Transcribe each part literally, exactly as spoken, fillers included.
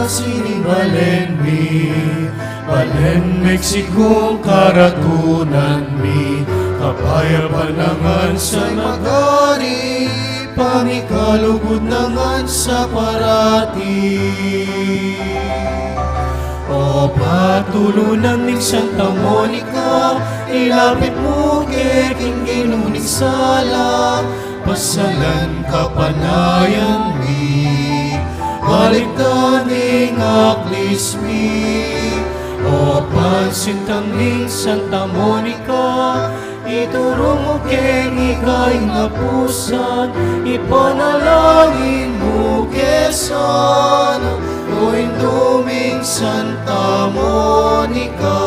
Sining balen mi, balen Mexico karatunan mi, kapayapan na ngan sa magari, pamikalugud na ngan sa parati. O patulunan ning Santa Monica, ilapit mu ke king Ginu ning sala, pasalan kapanayan mi, balikdan ing aklis mi. O pansintan ning Santa Monica, ituru mu keng ika ing apusan, ipanalangin mu ke sana, o Indu ming Santa Monica,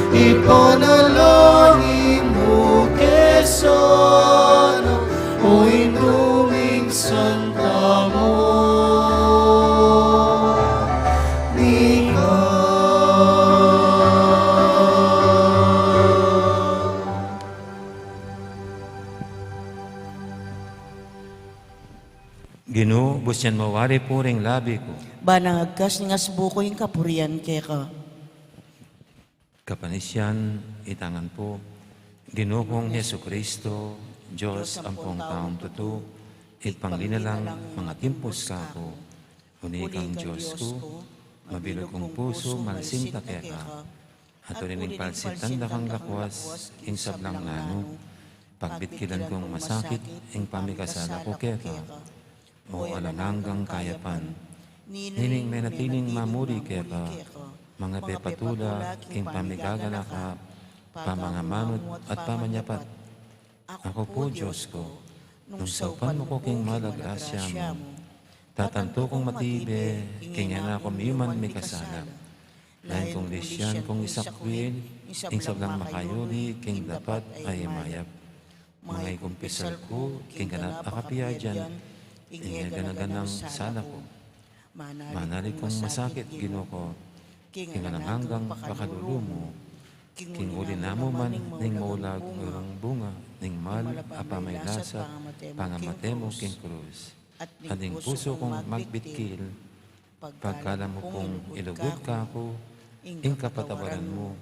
ipanalangin mu ke sana, o Indu ming Santa Monica. Ginu, bus yan mawari pu ring labi ku. Ban agkas ning asbu ku ing kapurian keka. Kapanisian, itangan pu, Ginu kung Jesucristo, Dios ampong taung tutu, ipanglinlang mangatimpus kaku. Uli kang Dios ku, mabilug kung pusu, malsinta keka. At uli ning palsintan da kang lakwas, ing sablang nanu, pagbitkilan kung masakit, ing pamikasala ku keka. O alang anggang kayapan, nining menatiling mamuri keka, mangapepatula king pamigaganaka, pamangamanuan at pamanyapat. Aku pu, Dios ku, nung saupan mu ku king mal a grasya mu, tatantu kung matibe king e na ku miyuman mikasala. Lain kung lisyan kung isakwil ing sablang makayuli king dapat a imayap. Mangaikumpisal ku king ganap a kapiayan ing e gana-ganang sala ku. Manalig kung masakit, Ginu ku, king alang anggang pakalulu mu, king uli na mu man ning maulag a bunga ning mal a pamailasa, pangamate mu king krus. At ing pusu kung magbitkil, pagkalam mu pung ilugud kaku ing kapatawaran mu,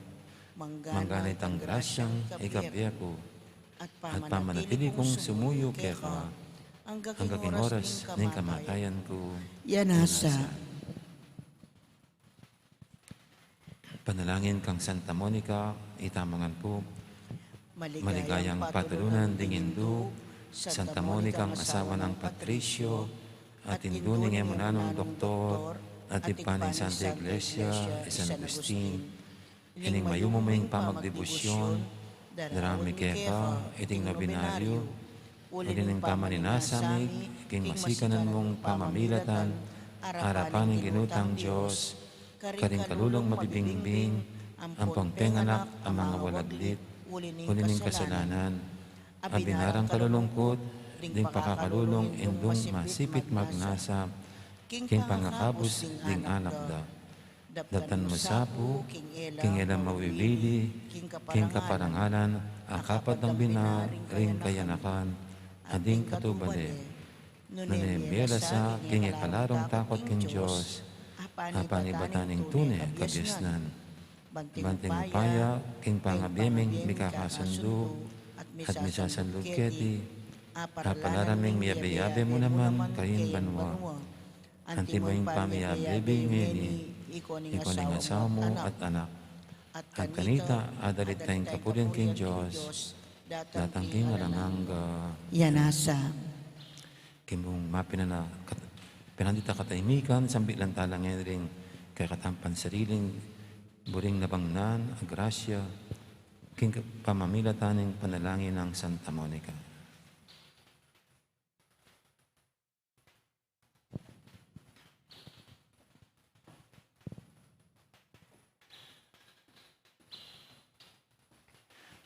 manggana itang grasyang ikabie ku, at pamanatili kung sumuyu keka, angga king oras ning kamatayan ku. Yan nasa. Panalangin kang Santa Monica, itamu ngan pu. Maligayang patulunan ding Indu, Santa Monica, asawa nang Patricio, at Indu ning e mu nanung doktor, at ibpa ning Santa Iglesia, i San Agustin. Ining mayumu ming pamagdebosyon, darami keka, iting nobinaryo, uli ning pamaninasa mi king masikanan mung pamamilatan, arapan ning Ginu tang Dios, karing kalulung mabibingbing, ampong penganak a mangawalaglit, uli ning kasalanan, a binarang kalulungkut, ding pakakalulung Indung masipit magnasa, king pangakabus ding anak da. Daptan mu sa pu, king e la mawiwili, king kaparangalan a kapatang binar ring kayanakan, a ding katubale. Nune mie la sa king e kalarung takut king Dios, a panibatan ning tune kabiasnan. Banting upaya king pangabie ming mikakasundu, at misasandu keti, a palaraming miyabe-yabe mu naman karin banua. Antimo ing pamiyabe mi ngeni, iko ning asawa mu at anak. At kanita, adalit tang kapurian king Dios, datang king alang angga. Yan nasa. King mapinana-, kat-, pinandit a katahimikan, sambilan tala ngeni ring kekatang pansariling buring nabangnan a grasya, king pamamilatan ning panalangin nang Santa Monica.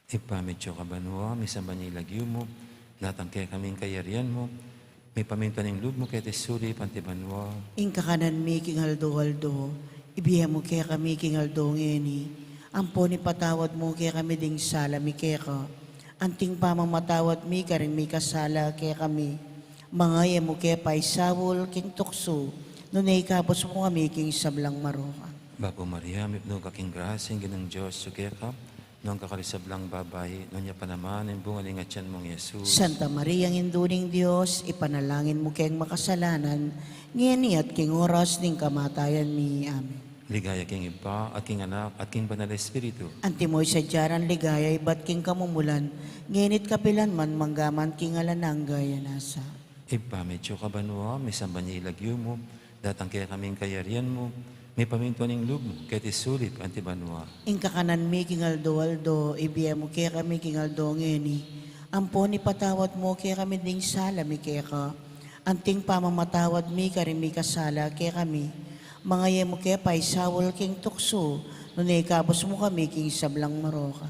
Ibpa mi atsu ka banua, misamban ya ing lagyu mu, datang kekami ing kayarian mu, mipamintuan ing lub mu keti sulip anti banua. Ing kakanan mi king aldo-aldo, ibie mu kekami king aldo ngeni, ampon ipatawad mu kekami ding sala mi keka, anting pamamatawad mi karing mikasala kekami. Manga e mu ke paisaul king tuksu, nune ikabus mu kami king sablang marok. Bapu Maria, mipnu ka king grasya, ing Ginung Dios atyu keka, nuan ka karing sablang babai, nuan ya pa naman ing bunga ning atyan mung Jesus. Santa Maria, Indu ning Dios, ipanalangin mu keng makasalanan, ngeni at king oras ning kamatayan mi. Amen. Ligaya king Ibpa, at king Anak, at king Banal Espiritu. Antimo ing sadya nang ligaya ibat king kamumulan, ngeni't kapilan man, manggaman king alang angga. Amen. Ibpa mi, atsu ka banua, misamban ya ing lagyu mu, datang kekami ing kayarian mu, mipamintuan ing lub mu, keti sulip anti banua. Ing kakanan mi king aldo-aldo, ibie mu kekami king aldo ngeni, ampon ipatawad mu kekami ding sala mi keka, anting pamamatawad mi karing mikasala kekami, manga e mu ke paisaul king tuksu, nune ikabus mu kami king sablang marok.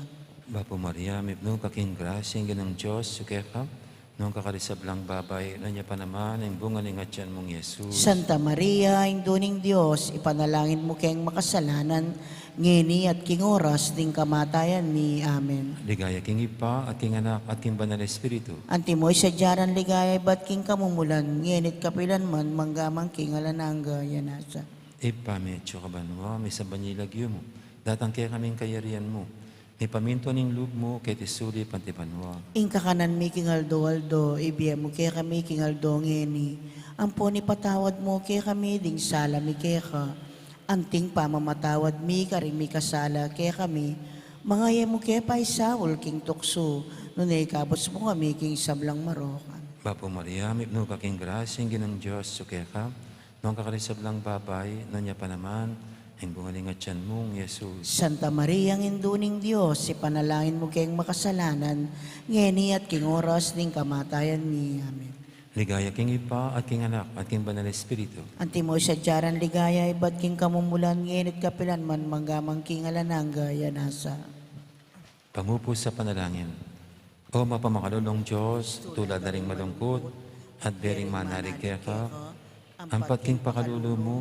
Bapu Maria, mipnu ka king grasya, ing Ginung Dios atyu keka, nuan ka karing sablang babai, nuan ya pa naman ing bunga ning atyan mung Jesus. Santa Maria, Indu ning Dios, ipanalangin mu keng makasalanan, ngeni at king oras ning kamatayan mi. Amen. Ligaya king Ibpa, at king Anak, at king Banal Espiritu. Antimo ing sadya nang ligaya ibat king kamumulan, ngeni't kapilan man, manggaman king alang angga. Amen. Ibpa mi, atsu ka banua, misamban ya ing lagyu mu, datang kekami ing kayarian mu, mipamintuan ing lub mu, keti sulip anti banua. Ing kakanan mi king aldo-aldo, ibie mu kekami king aldo ngeni, ampon ipatawad mu kekami ding sala mi keka, anting pamamatawad mi karing mikasala kekami, manga e mu ke paisaul king tuksu, nune ikabus mu kami king sablang marok. Bapu Maria, mipnu ka king grasya, ing Ginung Dios atyu keka, nuan ka karing sablang babai, nuan ya pa naman ing bunga ning atyan mung Jesus. Santa Maria, Indu ning Dios, ipanalangin mu keng makasalanan, ngeni at king oras ning kamatayan mi. Amen. Ligaya king Ibpa, at king Anak, at king Banal Espiritu. Antimo ing sadya nang ligaya ibat king kamumulan, ngeni't kapilan man, manggaman king alang angga. Amen. Pangupo sa panalangin. O mapamakalulung Dios, tulad da ring malungkut at bering manalig keka, ampat king pakalulu mu,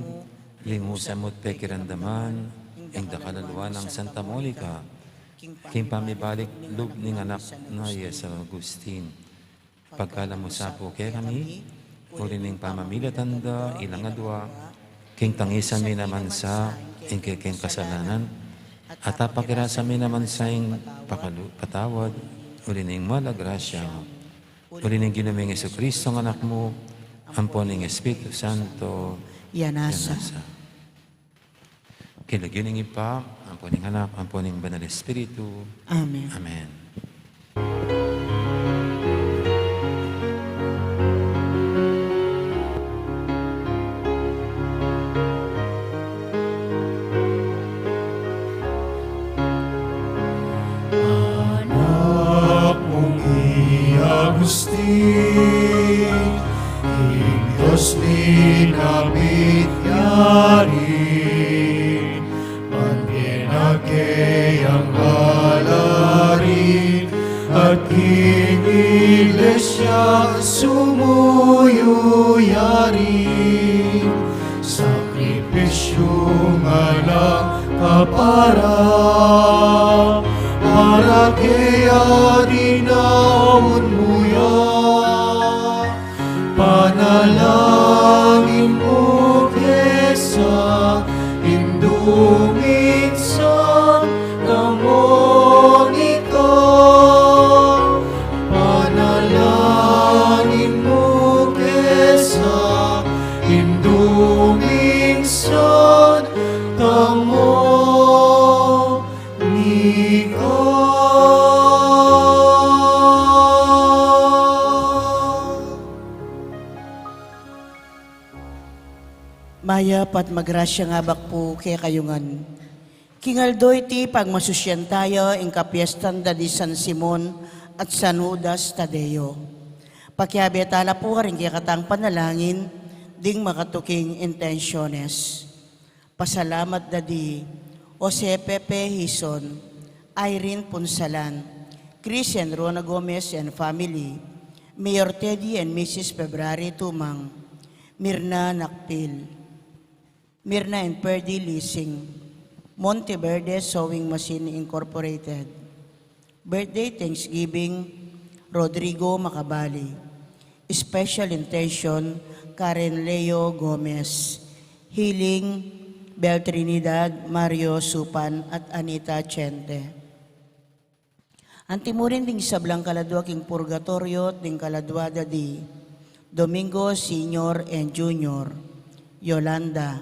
lingusan mu't pekiramdaman ing dakal a lua nang Santa Monica king pamibalik lub ning anak na i San Agustin. Pagkalub mu sa pu kekami, uli ning pamamilatan da ilang adua, king tangisan mi naman sa ing kekeng kasalanan, at apakirasan mi naman sa ing pakalu-, patawad, uli ning mal a grasya mu. Uli ning Ginu ming Jesucristo, a Anak mu, ampo ning Espiritu Santo. Yana sa. Yana sa. King lagyu ning Ibpa, ampo ning Anak, ampo ning Banal Espiritu. Amen. Amen. Anak mung i Agustin, ing Dios ning abit yari, pangena ke yang galari, at king Iglesia sumuyu yari. Sakripisyung alang kapara, para keya dinaun mu ya. Panalangin mu ke sa Indu ming Santa Monica. Panalangin mu ke sa Indu ming Santa Monica. Mayap at magrasyang abak pu kekayu ngan. King aldo iti pagmasusyan taya ing kapiestan da di San Simon at San Judas Tadeo. Pakiabe tala pu karing kekatang panalangin ding makatuking intensyones. Pasalamat da di Jose Pepe Hizon, Irene Punsalan, Chris and Rona Gomez and family, Mayor Teddy and Missus February Tumang, Mirna Nakpil, Mirna and Perdi Lising, Monteverde Sewing Machine Incorporated. Birthday Thanksgiving, Rodrigo Macabali. Special intention, Karen Leo Gomez, Hiling Bel Trinidad, Mario Supan, at Anita Chente. Anti mu rin ding sablang kaladua king purgatoryo, ding kaladua da di Domingo Senior and Junior, Yolanda,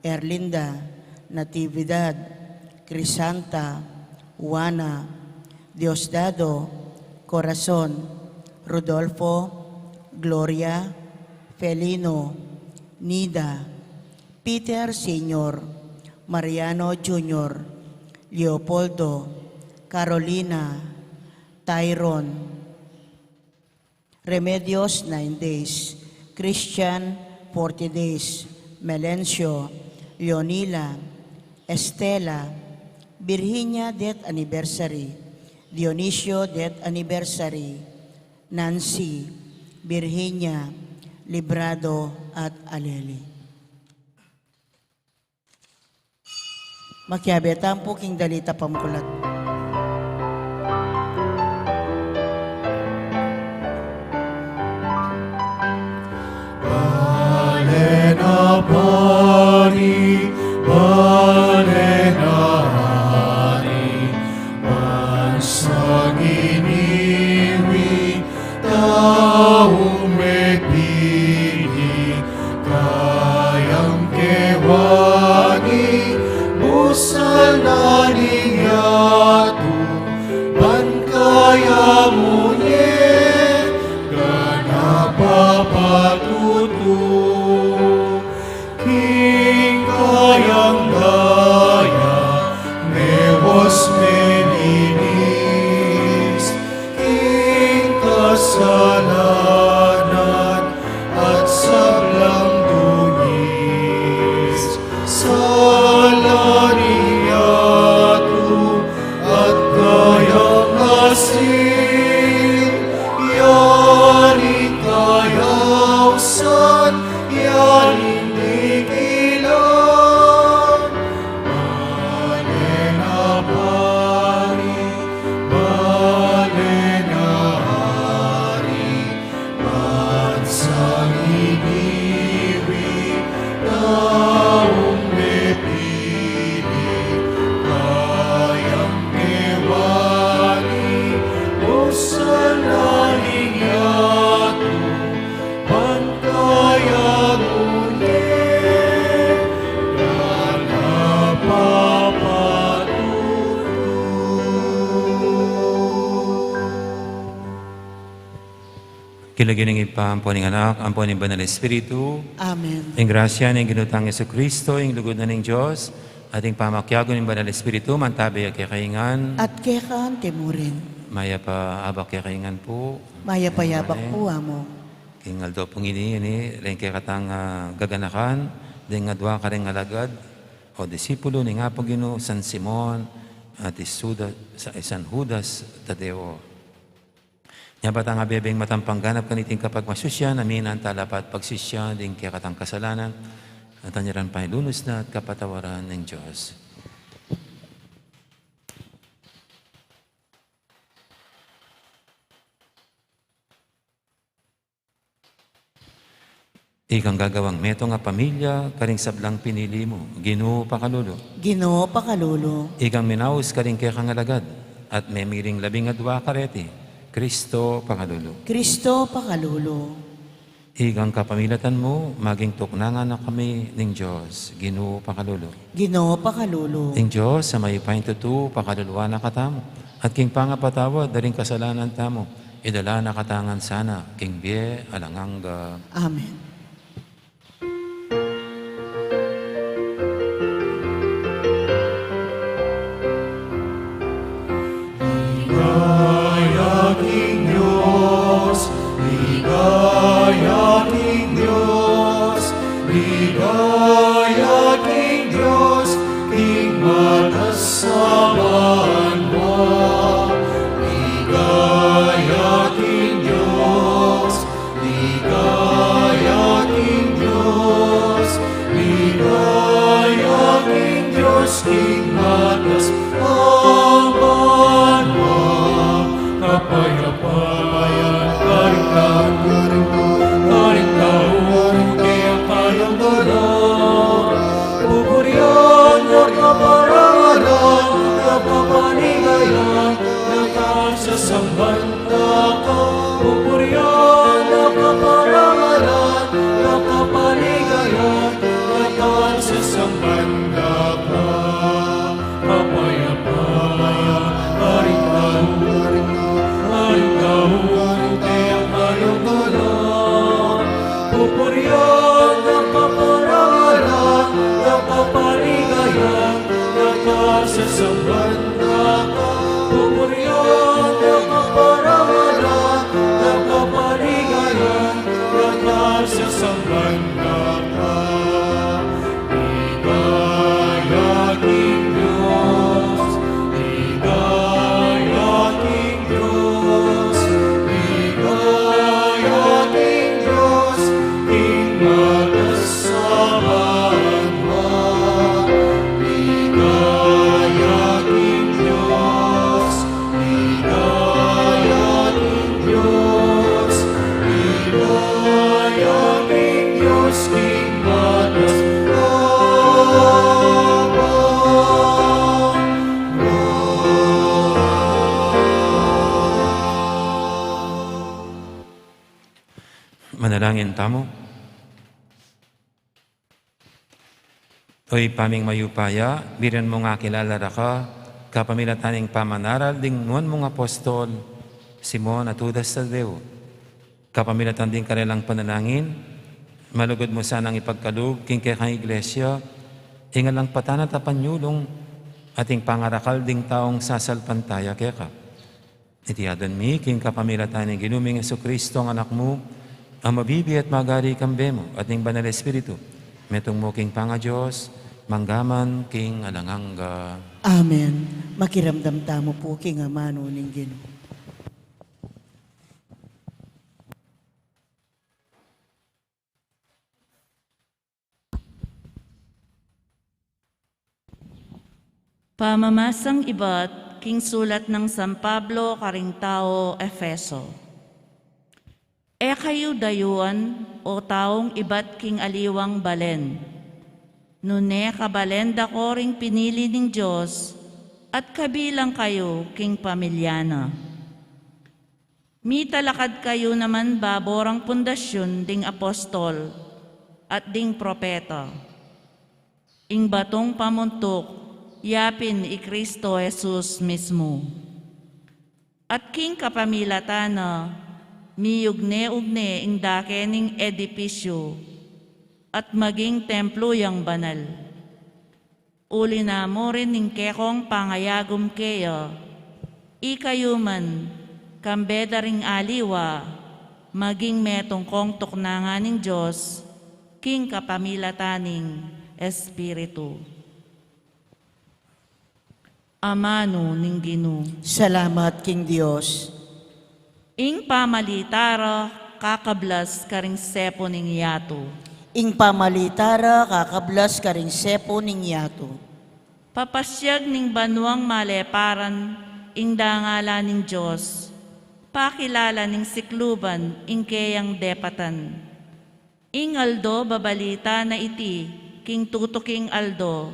Erlinda, Natividad, Crisanta, Juana, Diosdado, Corazon, Rodolfo, Gloria, Felino, Nida, Peter Senior, Mariano Junior, Leopoldo, Carolina, Tyron, Remedios, nine days, Christian, forty days, Melencio, Leonila, Estela, Virginia, death anniversary, Dionisio, death anniversary, Nancy, Virginia, Librado, at Aleli. Makiabe tamu pu king dalita pamkulat. Bale na pari, bale na ari, bansang iniwi, taung mepili, kayang kewangi, busal na ning yatu, ban kaya mu ne, ganap a papatutu. King kayang daya, mewas melinis, king kasalanan at sablang dungis, sala ning yatu at kayang asin, yaring kayausan, yaring dikilan. Bale na pari, bale na ari, bansang iniwi, taung mepili, kayang kewangi, busal na ning yatu, ban kaya mu ne, ganap a papatutu. King lagyu ning Ibpa, ampo ning Anak, ampo ning Banal Espiritu. Amen. Ing grasya ning Ginu tang Jesucristo, ing lugud na ning Dios, at ing pamakiabe ning Banal Espiritu, mantabe ya kekayu ngan. At keka anti mu rin. Mayap a abak kekayu ngan pu. Mayap a abak pu, Among. King aldo pung ini, ini, ring kekatang, ah, gaganakan, ding adua kareng alagad, o disipulo ning Apung Ginu, San Simon, at i Juda-, sa-, i San Judas Tadeo. Nya ba tang abebeng matampang ganap kaniting kapagmasusyan, aminan tala pa at pagsisyan ding kekatang kasalanan, at anyaran pa ing lunus na at kapatawaran ning Dios. Ikang gagawang metung a pamilya karing sablang pinili mu, Ginu, pakalulu. Ginu, pakalulu. Ikang minaus karing kekang alagad at memiling labing adua kareti, Kristo, pakalulu. Kristo, pakalulu. Ikang kapamilatan mu, maging tuknangan na kami ning Dios, Ginu, pakalulu. Ginu, pakalulu. Ing Dios a mayupayang tutu, pakaluluan na katamu, at king pangapatawad da ring kasalanan tamu, idala na katamu ngan sana king bie alang angga. Amen. Ligaya king Dios, ligaya king Dios, ligaya king Dios, king matas a banua. Ligaya king Dios, ligaya king Dios, ligaya king Dios, king matas a banua. Kapayapan karing tau, karing tau, karing tau, kaya kayang dala. Samban da ka, pupurian da ka, parawanan da ka, paligayan da ka, sasamban da ka. Ligaya king Dios, ligaya king Dios, ligaya king Dios, king matas a banua. Ligaya king Dios, ligaya king Dios, ligaya king Dios, king matas a banua. Manalangin tamu. O Ibpa ming mayupaya, biran mung akilala raka kapamilatan ning pamanaral ding nuan mung apostol, Simon at Judas Tadeo. Kapamilatan ding karelang panalangin, malugud mu sanang ipagkalub king kekang Iglesia ing alang patanat a panyulung at ing pangarakal ding taung sasalpantaya keka. Iti adwan mi king kapamilatan ning Ginu ming Jesucristo, a Anak mu, a mabibie at magari kambe mu at ning Banal Espiritu, metung mu king pangaDios, mangga man king alang angga. Amen. Makiramdam tamu pu king amanu ning Ginu. Pamamasang ibat king sulat nang San Pablo karing tau Efeso. E kayu dayuan, o taung ibat king aliwang balen, nune kabalen da ko ring pinili ning Dios, at kabilang kayu king pamilya na. Mitalakad kayu naman babo rang pundasyun ding apostol at ding propeta. Ing batung pamuntuk, ya pin i Cristo Jesus mismu. At king kapamilatan na, miugne-ugne ing dake ning edipisyu, at maging templu yang banal. Uli na mu rin ning kekong pangayagum keya, ikayu man, kambe da ring aliwa, maging metung kong tuknangan ning Dios, king kapamilatan ning Espiritu. Amanu ning Ginu. Salamat king Dios. Ing pamalita ra kakablas karing sepu ning yatu. Ing pamalita ra kakablas karing sepu ning yatu. Papasyag ning banuang maleparan ing dangalan ning Dios, pakilala ning sikluban ing keyang depatan. Ing aldo babalita na iti king tutuking aldo,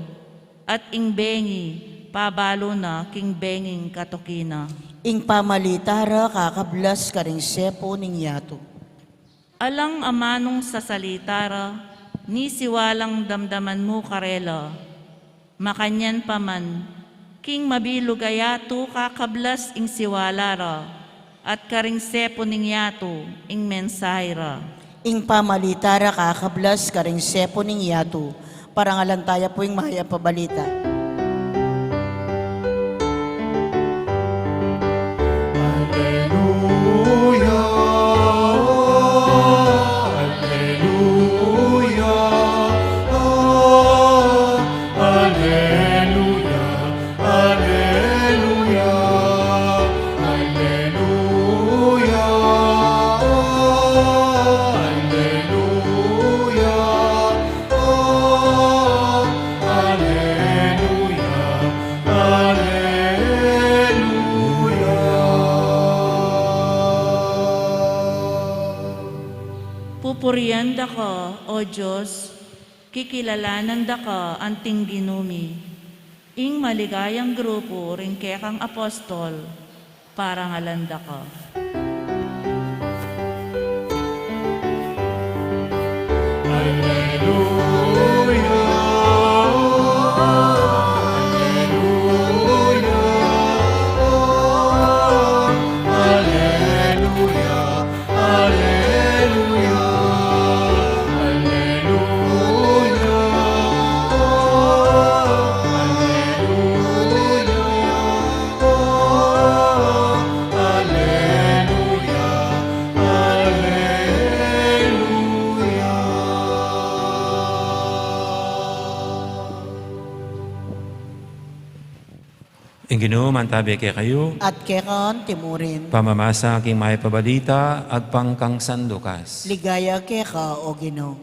at ing bengi pabalu na king benging katuki na. Ing pamalita ra kakablas karing sepu ning yatu. Alang amanung sasalita ra, ni siwalang damdaman mu karela, makanyan pa man, king mabilug a yatu kakablas ing siwala ra, at karing sepu ning yatu ing mensahe ra. Ing pamalita ra kakablas karing sepu ning yatu. Parangalan taya pu ing mayap a balita. Aleluya, aleluya, aleluya, aleluya, aleluya, aleluya, aleluya, aleluya. Pupurian da ka, O Dios, kikilalanan da ka anting Ginu mi. Ing maligayang grupu ring kekang apostol, parangalan da ka. Aleluya, aleluya, aleluya, aleluya, aleluya. Ing Ginu mantabi kekayu. At keka antimurin. Pamamasa king Mayap a Balita agpang kang San Lucas. Ligaya keka, O Ginu.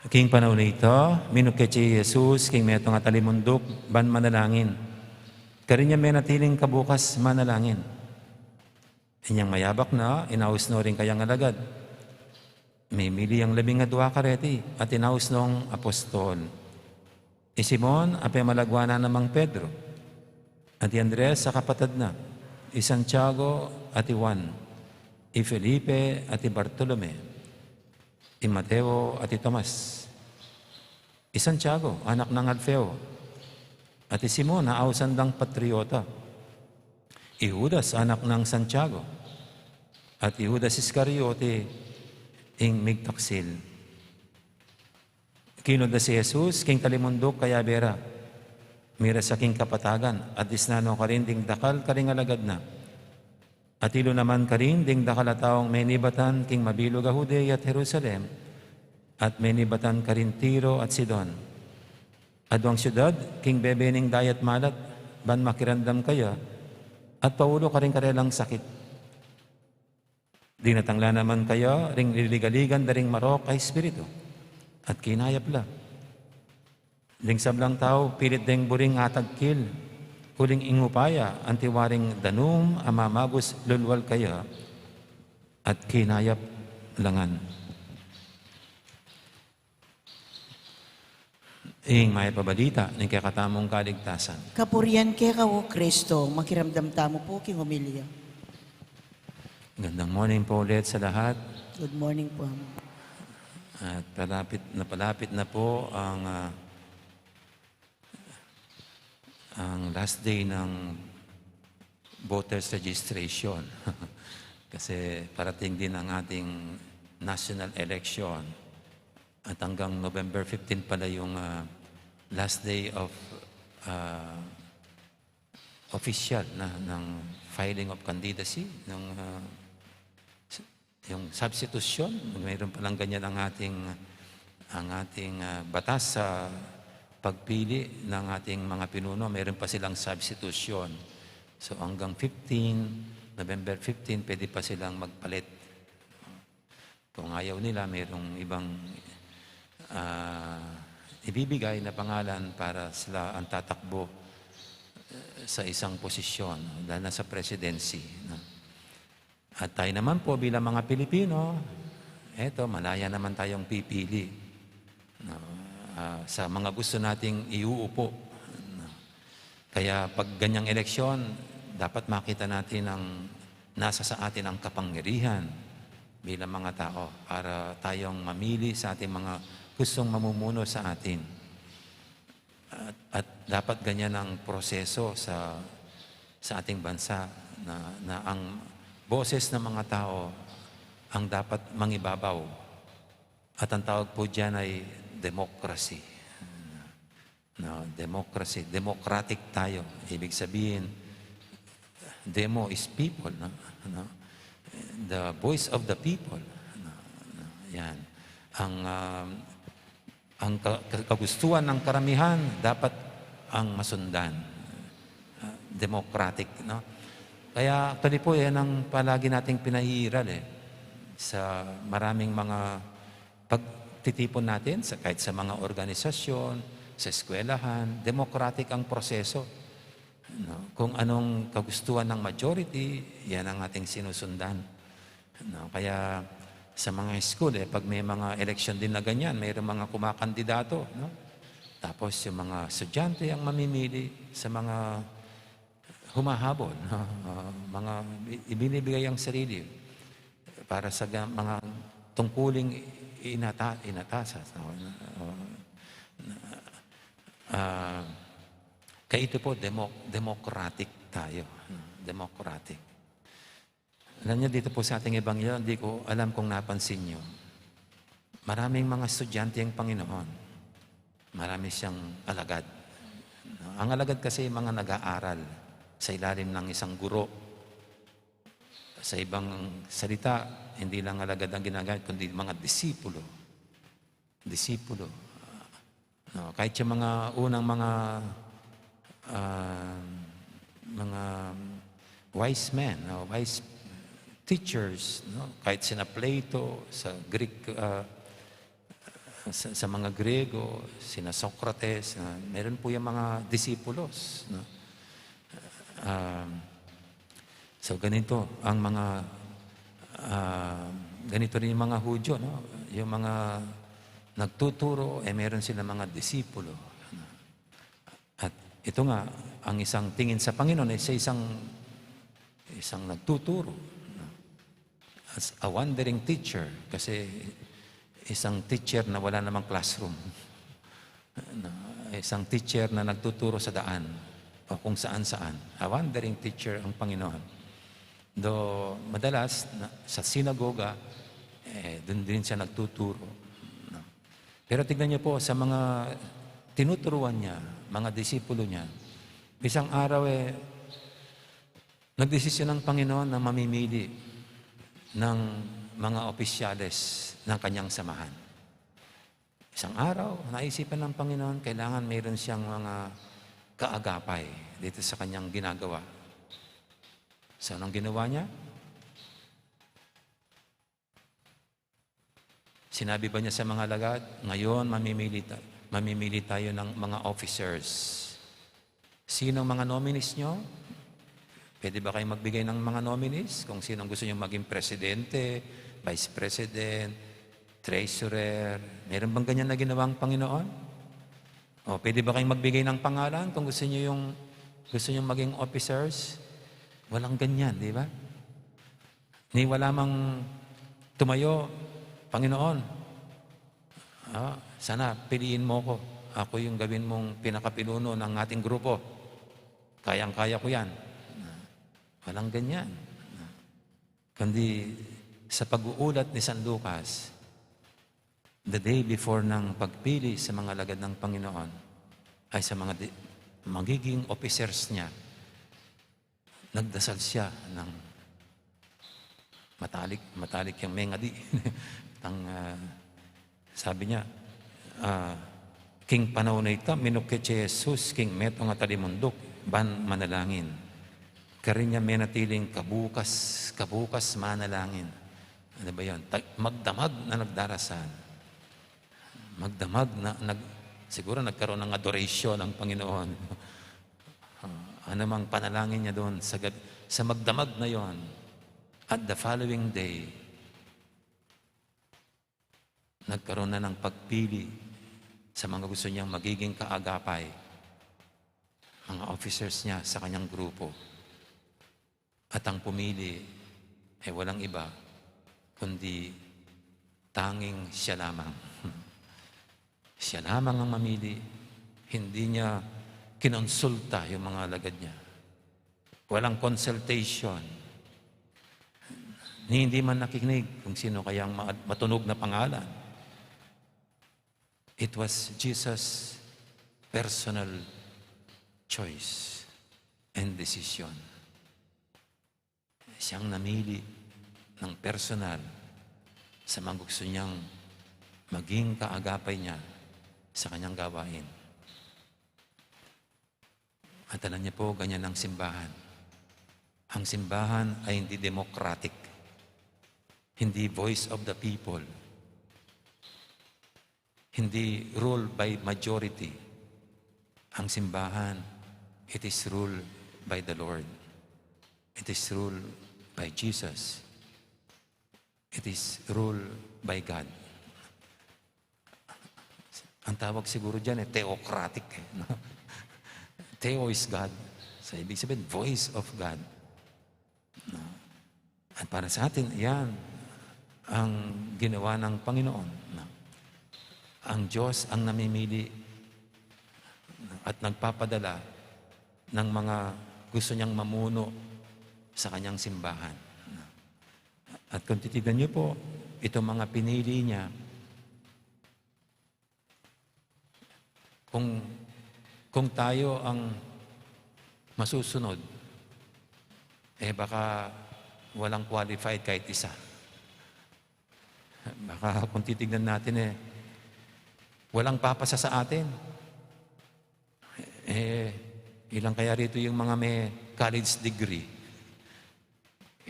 King panaun a ita, minukit ya i Jesus king metung a talimunduk ban manalangin. Karin ya menatiling kabukas manalangin. Inyang mayabak na, inaus no ring kayang alagad. Mimili yang labing adua kareti, at inaus nong apostol. I Simon, a pemalaguan na namang Pedro, at i Andres a kapatad na, i Santiago at i Juan, i Felipe at i Bartolome, i Mateo at i Tomas, i Santiago, anak nang Alfeo, at i Simon a ausan dang Patriota, i Judas, anak nang Santiago, at i Judas Iscariote, ing migtaksil. Kinuad da si Jesus king talimunduk, kayabe ra, miras ya king kapatagan, at disnan no karin ding dakal karing alagad na. Atilu naman karin ding dakal a taung menibatan king mabilug a Judea at Jerusalem, at menibatan karin Tiro at Sidon. Aduang siudad king bebe ning dayat malat, ban makiramdam kaya, at paulu karing karelang sakit. Dinatang la naman kaya ring liligaligan da ring marok a espiritu, at kinayap la. Ding sablang tau, pilit deng buring atagkil, uling ing upaya, anti waring danum a mamagus lulwal kaya, at kinayap la ngan. Ing Mayap a Balita ning kekatamung kaligtasan. Kapurian keka, O Kristo. Makiramdam tamu pu king homilya. Gandang morning po ulit sa lahat. Good morning po, Ama. At palapit na, palapit na po ang, ah, ang last day ng voters registration. Kasi parating din ang ating national election. At hanggang November fifteen pala yung, ah, last day of, ah, official na ng filing of candidacy, ng, ah, s-, yung substitution. Mayroon palang ganyan ang ating, ang ating, ah, batas sa pagpili ng ating mga pinuno. Mayroon pa silang substitution. So, hanggang fifteen, November fifteen, pwede pa silang magpalit. Kung ayaw nila, mayroong ibang, ah, ibibigay na pangalan para sila ang tatakbo, eh, sa isang posisyon, lalo na sa presidency, no? At tayo naman po bilang mga Pilipino, eto, malaya naman tayong pipili, no? Ah, sa mga gusto nating iuupo, no? Kaya pag ganyang eleksyon, dapat makita natin ang nasa sa atin ang kapangyarihan bilang mga tao para tayong mamili sa ating mga gustong mamumuno sa atin. At, at dapat ganyan ang proseso sa, sa ating bansa na, na ang boses ng mga tao ang dapat mangibabaw. At ang tawag po diyan ay democracy. No, democracy, democratic tayo. Ibig sabihin, demo is people, no? No? The voice of the people. No? No? Yan. Ang, um, ang ka-, ka-, kagustuhan ng karamihan dapat ang masundan. Ah, democratic, no? Kaya actually po, yan ang palagi nating pinahihiral, eh. Sa maraming mga pagtitipon natin, sa, kahit sa mga organisasyon, sa eskwelahan, democratic ang proseso. No? Kung anong kagustuhan ng majority, yan ang ating sinusundan. No? Kaya sa mga school, eh, pag may mga eleksyon din na ganyan, mayroong mga kumakandidato, no? Tapos yung mga estudyante ang mamimili sa mga humahabol, no? Ah, mga i-, ibinibigay ang sarili para sa ga-, mga tungkuling inata-, inatasas, no? Ah, ah, kaya ito po, demo-, democratic tayo, no? Democratic. Alam niyo, dito po sa ating ebanghelyo, hindi ko alam kung napansin niyo, maraming mga estudyante ang Panginoon. Marami siyang alagad. Ang alagad kasi, mga nag-aaral sa ilalim ng isang guro. Sa ibang salita, hindi lang alagad ang ginagamit, kundi mga disipulo. Disipulo. No, kahit yung mga unang mga, ah, mga wise men, no, wise teachers, no, kahit sina Plato, sa Greek, ah, sa, sa mga Griego, sina Socrates, ah, meron po yung mga disipulos, no? Ah, so, ganito ang mga, ah, ganito rin yung mga Hudyo, no? Yung mga nagtuturo, eh, meron silang mga disipulo, no? At ito nga, ang isang tingin sa Panginoon ay sa isang, isang nagtuturo, no? As a wandering teacher, kasi isang teacher na wala namang classroom. Na isang teacher na nagtuturo sa daan o kung saan-saan. A wandering teacher ang Panginoon. Do madalas, na, sa sinagoga, eh, dun din siya nagtuturo. No? Pero tignan niyo po, sa mga tinuturuan niya, mga disipulo niya, isang araw, eh, nagdesisyon ang Panginoon na mamimili ng mga opisyales ng kanyang samahan. Isang araw, naisipan ng Panginoon, kailangan mayroon siyang mga kaagapay dito sa kanyang ginagawa. So, anong ginawa niya? Sinabi ba niya sa mga alagad, "Ngayon, mamimili, ta- mamimili tayo ng mga officers. Sinong mga nominees nyo? Pwede ba kayong magbigay ng mga nominees? Kung sinong gusto nyo maging presidente, vice president, treasurer." Meron bang ganyan na ginawang Panginoon? O, pwede ba kayong magbigay ng pangalan kung gusto nyo yung, gusto nyo maging officers? Walang ganyan, di ba? Ni wala mang tumayo, "Panginoon, ah, sana piliin mo ko. Ako yung gawin mong pinakapinuno ng ating grupo. Kayang-kaya ko yan." Walang ganyan. Kundi sa pag-uulat ni San Lucas, the day before ng pagpili sa mga alagad ng Panginoon, ay sa mga di- magiging officers niya, nagdasal siya ng matalik, matalik yang mengadi. Tang, ah, sabi niya, ah, king panaun a ita, minukit ya i Jesus king metung a talimunduk ban manalangin. Karin ya menatiling kabukas, kabukas manalangin. Ano ba yun? Ta- magdamag na nagdarasal. Magdamag na, nag-, siguro nagkaroon ng adoration ang Panginoon. Ah, anumang panalangin niya doon sa gab-, sa magdamag na yon, at the following day, nagkaroon na ng pagpili sa mga gusto niyang magiging kaagapay, mga officers niya sa kanyang grupo. At ang pumili ay walang iba kundi tanging siya lamang. Siya lamang ang mamili. Hindi niya kinonsulta yung mga alagad niya. Walang consultation. Ni hindi man nakikinig kung sino kayang ma- matunog na pangalan. It was Jesus' personal choice and decision. Siyang namili ng personal sa mga gusto niyang maging kaagapay niya sa kanyang gawain. At alam niya po, ganyan ang simbahan. Ang simbahan ay hindi democratic, hindi voice of the people, hindi ruled by majority. Ang simbahan, it is ruled by the Lord. It is ruled by Jesus. It is ruled by God. Ang tawag siguro dyan, eh, theocratic, eh, no? Theo is God. So, ibig sabihin, voice of God. No? At para sa atin, yan ang ginawa ng Panginoon. No? Ang Diyos ang namimili at nagpapadala ng mga gusto niyang mamuno sa kanyang simbahan. No? At kung titignan niyo po, itong mga pinili niya, kung, kung tayo ang masusunod, eh, baka walang qualified kahit isa. Baka kung titignan natin, eh, walang papasa sa atin. Eh, ilan kaya rito yung mga may college degree?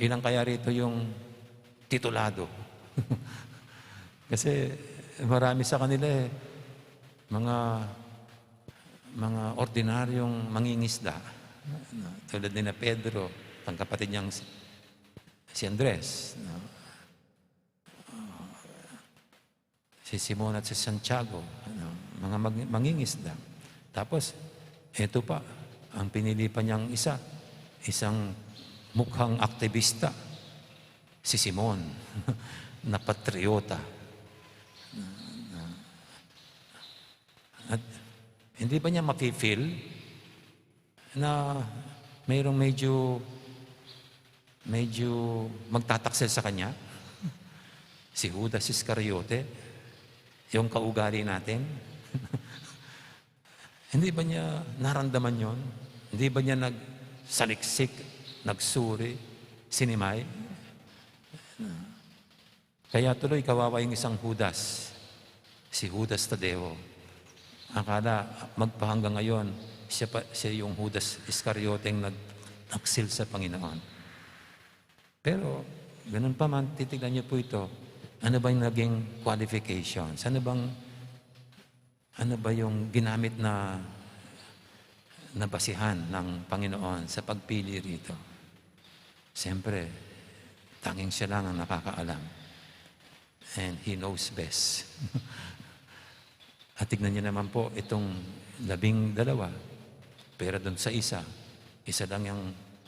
Ilan kaya rito yung titulado? Kasi marami sa kanila, eh, mga, mga ordinaryong mangingisda. No? Tulad ni na Pedro, ang kapatid niyang si, si Andres, no? Si Simon at si Santiago, ano, mga mag-, mangingisda. Tapos, eto pa, ang pinili pa niyang isa, isang mukhang aktibista, si Simon, na patriota. At hindi ba niya mafe-feel na mayroong medyo, medyo magtataksil sa kanya? Si Judas Iscariote, yung kaugali natin. Hindi ba niya naramdaman yon? Hindi ba niya nagsaliksik, nagsuri, sinimay? Kaya tuloy kawawa yung isang Judas, si Judas Tadeo. Akala magpahanggang ngayon, siya pa, siya yung Judas Iscarioteng nagtaksil sa Panginoon. Pero, ganun pa man, titignan niyo po ito. Ano ba yung naging qualifications? Ano bang, ano ba yung ginamit na, na basihan ng Panginoon sa pagpili rito? Siyempre, tanging siya lang ang nakakaalam. And He knows best. At tignan niyo naman po itong labing dalawa, pero dun sa isa, isa lang yung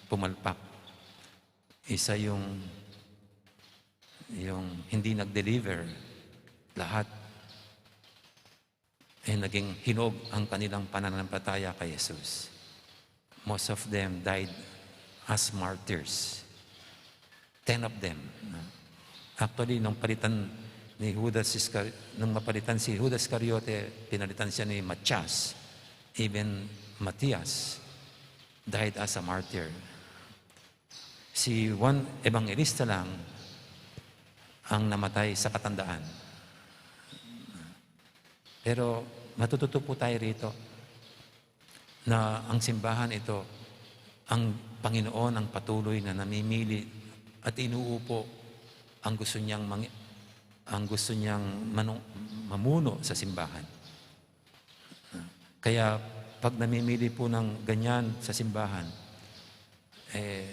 pumalpak. Isa yung, yung hindi nag-deliver. Lahat, eh, naging hinog ang kanilang pananampalataya kay Jesus. Most of them died as martyrs. Ten of them, no? Actually, nung palitan ni Judas Iscar-, nung mapalitan si Judas Iscariote, pinalitan siya ni Matias. Even Matias died as a martyr. Si Juan Evangelista lang ang namatay sa katandaan. Pero matututo po tayo rito na ang simbahan ito, ang Panginoon ang patuloy na namimili at inuupo ang gusto niyang mangi-, ang gusto niyang manu-, mamuno sa simbahan. Kaya pag namimili po ng ganyan sa simbahan, eh,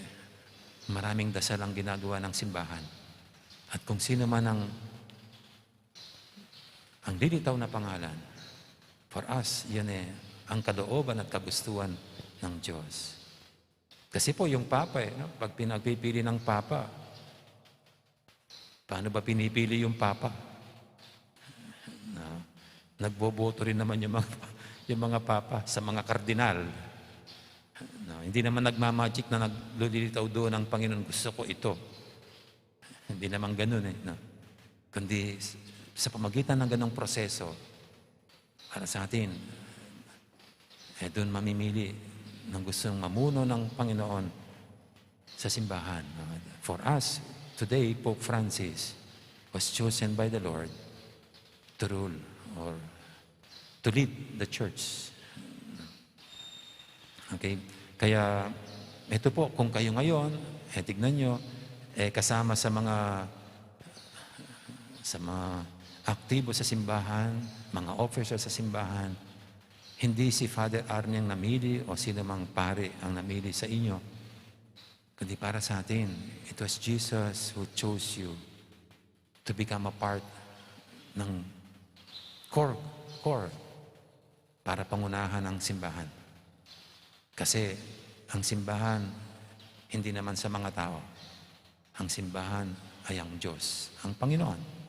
maraming dasal ang ginagawa ng simbahan. At kung sino man ang, ang lilitaw na pangalan, for us, yan eh, ang kalooban at kagustuhan ng Diyos. Kasi po yung Papa eh, no? Pag pinagpipili ng Papa, paano ba pinipili yung Papa? No? Nagboboto rin naman yung mga, yung mga Papa sa mga kardinal. No? Hindi naman nagmamagic na naglulilitaw doon ang Panginoon, "Gusto ko ito." Hindi naman ganun eh. No? Kundi s-, sa pamagitan ng ganung proseso, para sa atin, eh, doon mamimili ng gustong mamuno ng Panginoon sa simbahan. For us, today, Pope Francis was chosen by the Lord to rule or to lead the church. Okay? Kaya, ito po, kung kayo ngayon, eh, tignan nyo, eh, kasama sa mga, sa mga aktibo sa simbahan, mga officer sa simbahan, hindi si Father Arnie ang namili o sino mang pari ang namili sa inyo, kundi para sa atin, it was Jesus who chose you to become a part ng core, core para pangunahan ang simbahan. Kasi ang simbahan, hindi naman sa mga tao. Ang simbahan ay ang Diyos, ang Panginoon.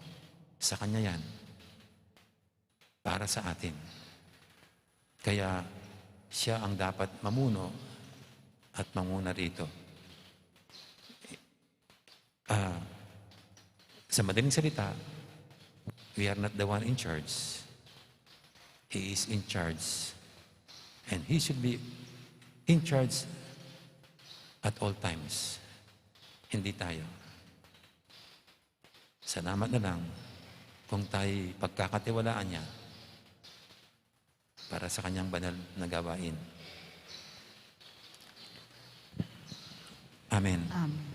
Sa Kanya yan. Para sa atin. Kaya siya ang dapat mamuno at manguna rito. Ah, sa madaling salita, we are not the one in charge. He is in charge. And He should be in charge at all times. Hindi tayo. Salamat na lang kung tayo'y pagkakatiwalaan niya para sa kanyang banal na gawain. Amen. Amen.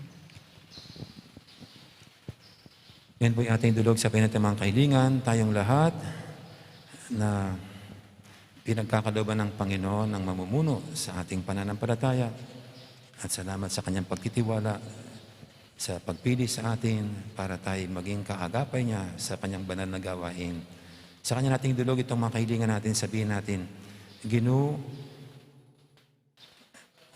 Ngayon po'y ating dulog sa pinatamang kahilingan, tayong lahat na pinagkakalooban ng Panginoon ang mamumuno sa ating pananampalataya. At salamat sa kanyang pagtitiwala, sa pagpili sa atin para tayo maging kaagapay niya sa kanyang banal na gawain. Sa kanya nating dulog itong mga kahilingan natin, sabihin natin, Ginu,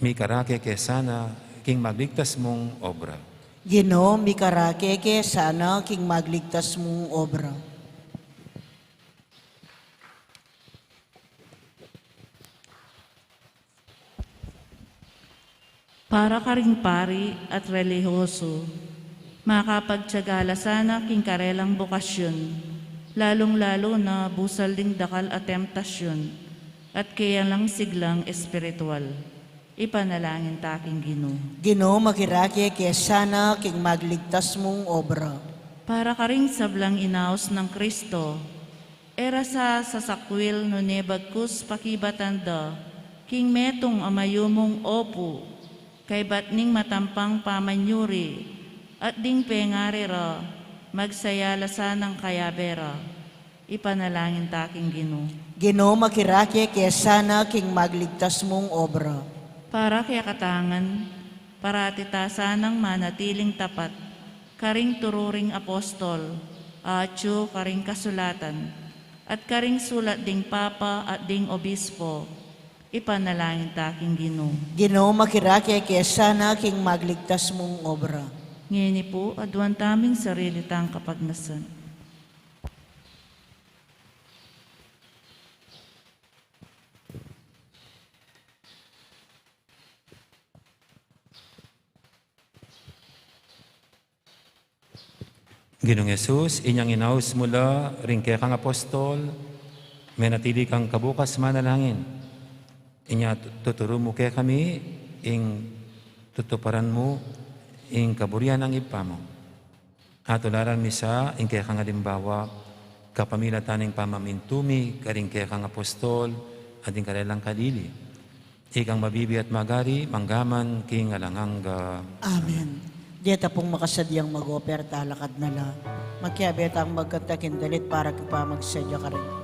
mikarake ke sana king magligtas mung obra. Ginu, mikarake ke sana king magligtas mung obra. Para karing pari at relihiyoso, makapagtiaga la sana king karelang bokasyun, lalung-lalu na busal ding dakal a temptasyun at keya lang siglang espiritual. Ipanalangin ta king Ginu. Ginu, makirake ke sana king magligtas mung obra. Para karing sablang inaus nang Kristo, e ra sa sasakwil nune bagkus pakibatan da king metung a mayumung opu, kaybat ning matampang pamanyuri, at ding pengari ra, magsaya la sanang kayabe ra. Ipanalangin ta king Ginu. Ginu, makirake ke sana king magligtas mung obra. Para kekatamu ngan, parati ta sanang manatiling tapat karing turu ring apostol, atyu karing kasulatan, at karing sulat ding papa at ding obispo. Ipanalangin ta king Ginu. Ginu, makirake ke sana king magligtas mung obra. Ngeni pu, aduan taming sarili tang kapagnasan. Ginung Jesus, inyang inaus mu la ring kekang apostol, menatili kang kabukas manalangin. Inya tu-, tuturu mu kekami ing tutuparan mu ing kaburian nang Ibpa mu. At tularan mi sa ing kekang alimbawa, kapamilatan ning pamamintu mi karing kekang apostol at ding karelang kalili. Ikang mabibie at magari, mangga man king alang angga. Amen. Deta pung makasadyang mag-oper, talakad na la. Makiabe tang magkanta king dalit para kipamagsadya karin.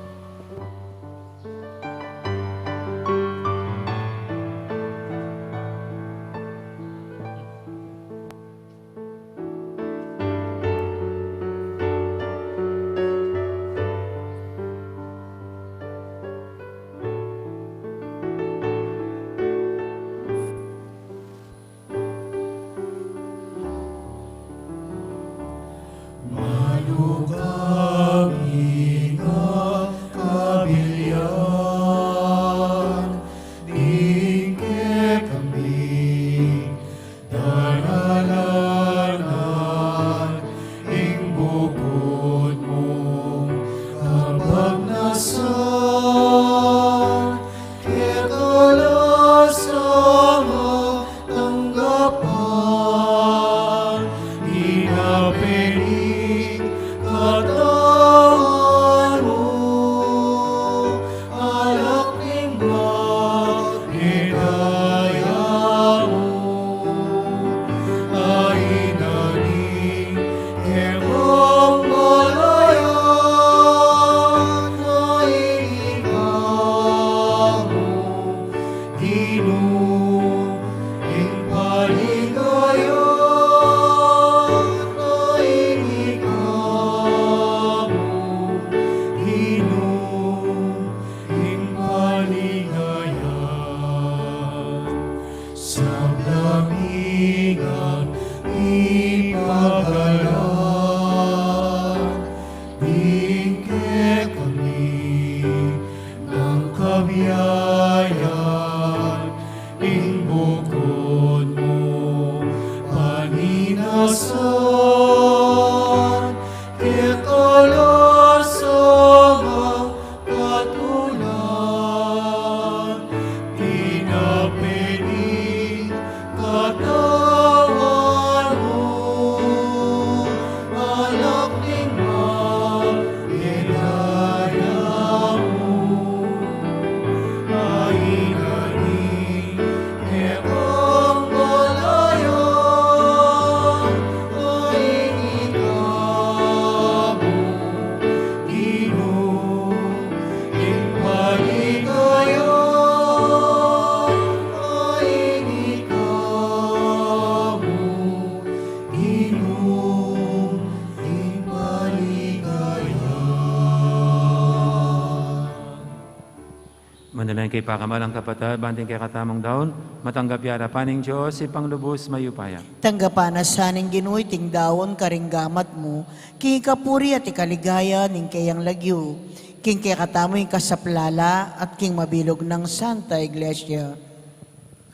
Manalangin kayu, pakamalan kung kapatad, ban iting kekatamung daun matanggap ya arapan ning Dios, Ibpang lubus mayupaya. Tanggapan na sa ning Ginu iting daun karing gamat mu, king kapurian at ikaligaya ning keyang lagyu, king kekatamung kasaplalan at king mabilug nang Santa Iglesia.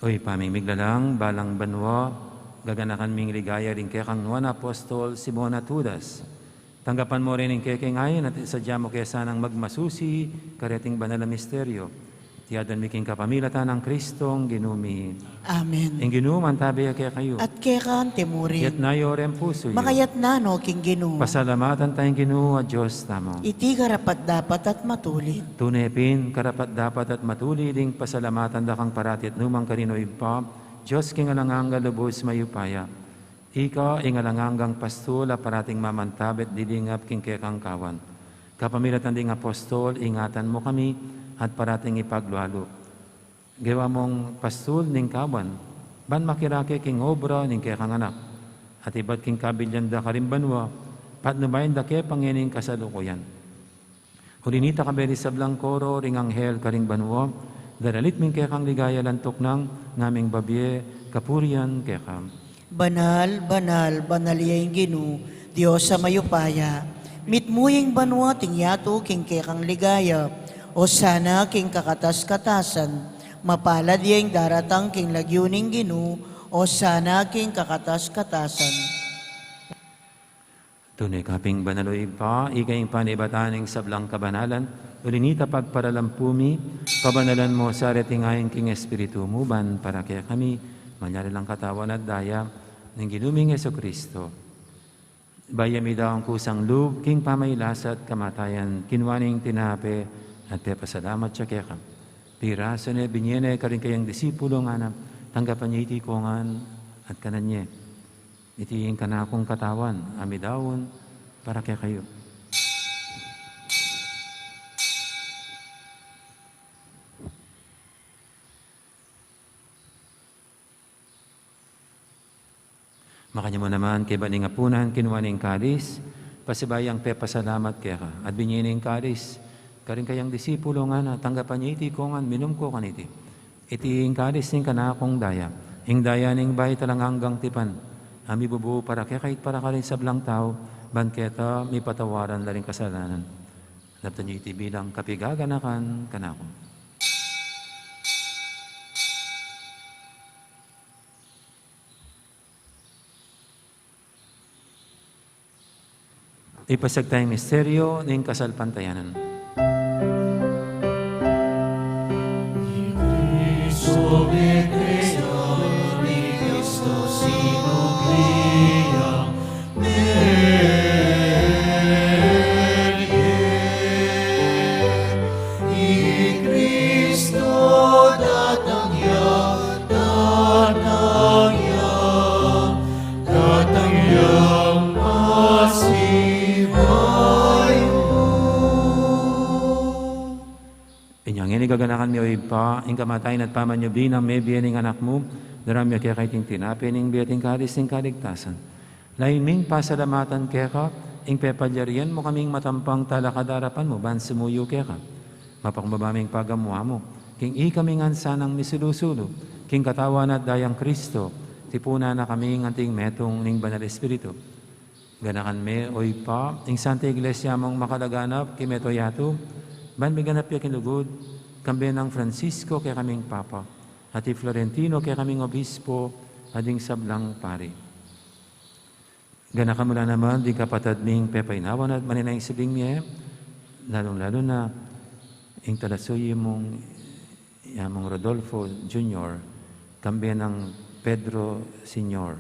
O Ibpa ming miglalang, balang banua gaganakan ming ligaya ding kekang nuan a apostol Simon at Judas. Tanggapan mu rin ing kekeng ain at sadya mu ke sanang magmasusi kareting banal a misteryo. Iti adwan mi king kapamilatan nang Kristong Ginu mi. Amen. Ing Ginu mantabe ya kekayu. At keka mu rin. Itas yu ring pusu yu. Makaitas no king Ginu. Pasalamatan taya ing Ginu a Dios tamu. Iti karapat-dapat at matulid. Tune pin, karapat-dapat at matulid ing pasalamatan da kang parati at nukarin man, O Ibpa, Dios king alang angga, lubus mayupaya. Ika ing alang anggang pastul a parating mamantabe at didingap king kekang kawan. Kapamilatan ding apostol, ingatan mu kami at parating ipaglualu. Gewa mung pastul ning kawan, ban makirake king obra ning kekang Anak, at ibat king kabilyan da karing banua, patnubayan da ke pa ngening kasalukuyan. Uli na nita, kayabe ring sablang koro ring anghel karing banua, daralit mi ing kekang ligaya, lantuk nang ngaming babie kapurian keka. Banal, banal, banal ya ing Ginu, Dios a mayupaya. Mitmu ya ing banua at ing yatu king kekang ligaya. Osana king kakatas-katasan. Mapalad ya ing daratang king lagyu ning Ginu. Osana king kakatas-katasan. Tune ka pin banal, O Ibpa, ika ing panibatan ning sablang kabanalan. Uli na nita, pagparalampu mi, pabanalan mu sa reting ain king Espiritu mu, ban para kekami malyari lang katawan at daya ning Ginu ming Jesucristo. Bayu ya midaun kusang lub king pamagkasakit at kamatayan, kinua ne ing tinape at pepasalamat ya keka. Pirasu ne, binie ne karing kayang disipulu, ngana, tanggapan ye iti kongan at kanan ye. Iti ing kanakung katawan a midaun para kekayu. Makanyan mu naman, kaybat ning apunan, kinua ne ing kalis, pasibayu yang pepasalamat keka, at binie ne ing kalis karing kayang disipulu, ngana, tanggapan ye iti kongan, minum ko kaniti. Iti ing kalis ning kanakung daya, ing daya ning bayu at alang anggang tipan, a mibubu para kekayu at para karing sablang tau, ban keta mipatawaran la ring kasalanan. Daptan ye iti bilang kapaganakan kanaku. Ipasiag taya ing misteryu ning kasalpantayanan. Ni Cristo, ni Cristo, sinubli yang mebie. I Cristo datang ya, datang ya, datang yang pasibayu. Inya ngeni gaganakan mi, O Ibpa, ing kamatayan at pamanyubli nang mebie ning Anak mu, daraun mi keka iting tinape ning bie at ing kalis ning kaligtasan. Lalu ming pasalamatan keka ing pepalyarian mu kaming matampang talakad king arapan mu ban sumuyu keka. Mapakumbaba ming pagamu-amu king ikami ngan sanang misulu-sulu king katawan at dayang Cristo, tipunan na kaming anting metung ning Banal Espiritu. Ganakan me, O Ibpa, ing Santa Iglesia mung makalaganap king mabilug a yatu, ban miganap ya king lugud, kambe nang Francisco kekaming Papa, at i Florentino kekaming Obispo, at ding sablang pari. Ganakan mu la naman ding kapatad ming pepaynawan at manenaya king sibling mie, lalung-lalu na ing talasuyu mung, ya mung Rodolfo Junior, kambe nang Pedro Senior,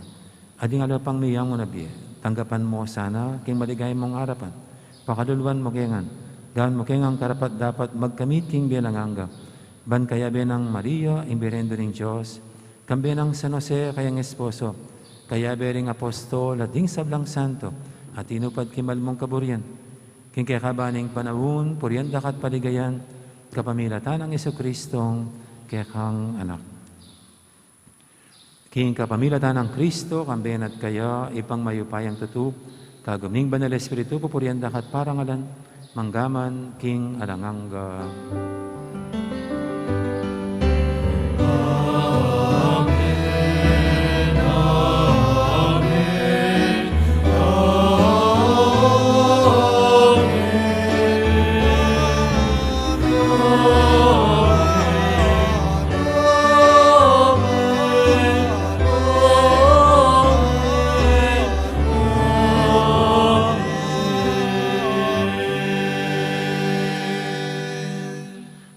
at ding aliwa pang miyang mabie. Tanggapan mu sana king maligaya mung arapan. Pakaluluan mu ke ngan, gawan mu ke ngan karapat-dapat magkamit king bie alang angga, ban kayabe nang Maria, ing Birhen ning Dios, kambe nang San Jose, kayang esposo, kayabe ring apostol at ding sablang santo a tinupad king mal mung kaburian, king kekaban ning panaun, purian da ka at paligayan, kapamilatan nang Jesucristong kekang Anak. King kapamilatan nang Cristo, kambe na at kaya, Ibpang mayupayang tutu, kagum ning Banal Espiritu, pupurian da ka at parangalan, mangga man king alang angga.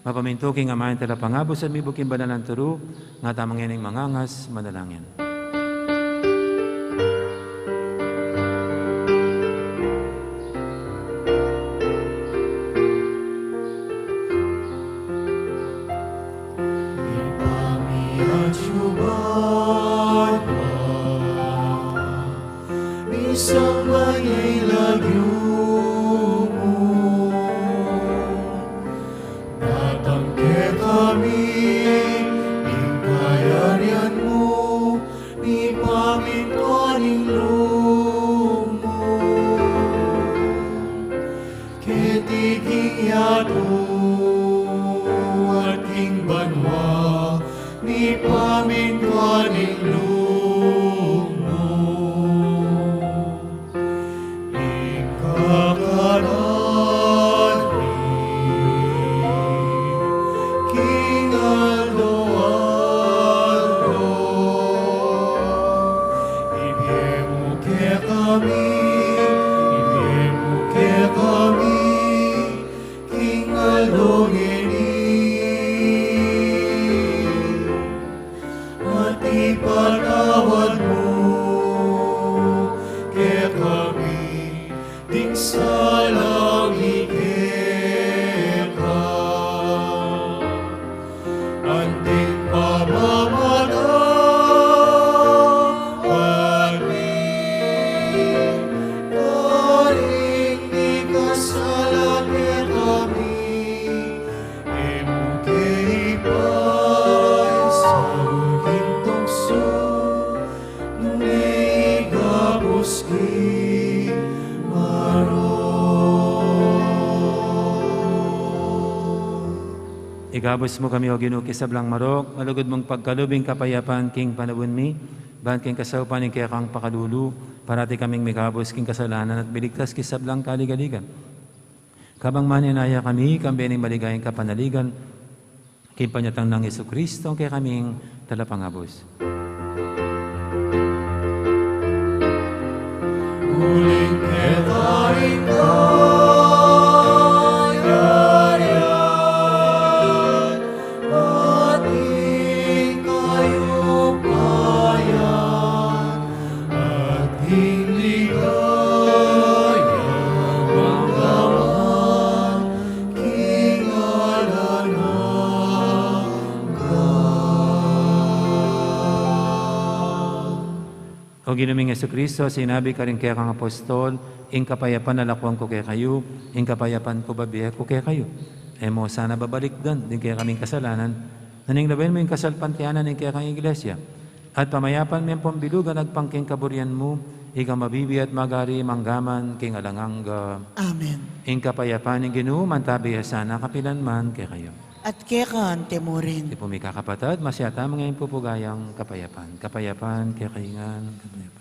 Mapamintu king Ama ing Talapangabus at mibuk king banal a turu, ngatamu ngening mangangas, manalangin. Ipamiacuban, misamban ya ing lagyu mu, datang kekami ing kayarian mu, mipamintuan ing lub mu keti king yatu at king banua, mipamintuan ing lub mu. Ing kakanan mi king aldo-aldo, ibie mu kekami, ibie mu kekami king aldo ngeni. At ipatawad mu kekami ding sala mi keka, anting pamamatawad mi karing mikasala kekami. E mu ke ipaisaul king tuksu, nune ikabus king marok. Ikabus mu kami, O Ginu, king sablang marok, malugud mung pagkalub ing kapayapan king panaun mi, ban king kasaupan ning kekang pakalulu, parati kaming mikabus king kasalanan at miligtas king sablang kaligaligan. Kabang manenaya kami, kambe ning maligayang kapanaligan, king panyatang nang Jesucristo, a kekaming Talapangabus. Uling keka ing kayarian, at ing kayupayan, at ing ligaya, mangga man king alang angga. O Ginu ming Jesucristo, sinabi karing kekang apostol, ing kapayapan lalakwan ku kekayu, ing kapayapan ku bibie ku kekayu. E mu sana babalikdan ding kekaming kasalanan, nune lawen mu ing kasalpantayanan ning kekang Iglesia. At pamayapan me ampong bilugan agpang king kaburian mu, ika a mabibie at magari mangga man king alang angga. Amen. Ing kapayapan ning Ginu mantabi ya sana kapilan man kekayu. At keka mu rin. Tipu mi kakapatad, masyata mung ing pupugayang kapayapan. Kapayapan kekayu ngan, kapayapan.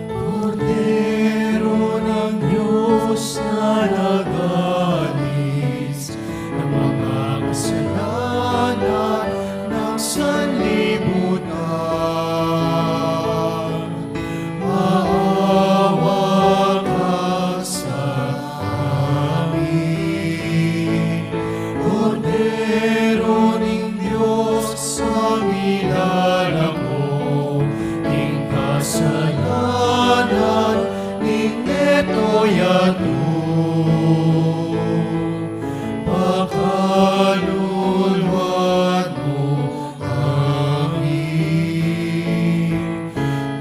Kordero ng Diyos na nagalis ng mga kasalanan ng sanlibutan. Maawa ka sa amin, Kordero ning Dios, a milalako king kasalanan ning meto yatu. Pakaluluan mu kami.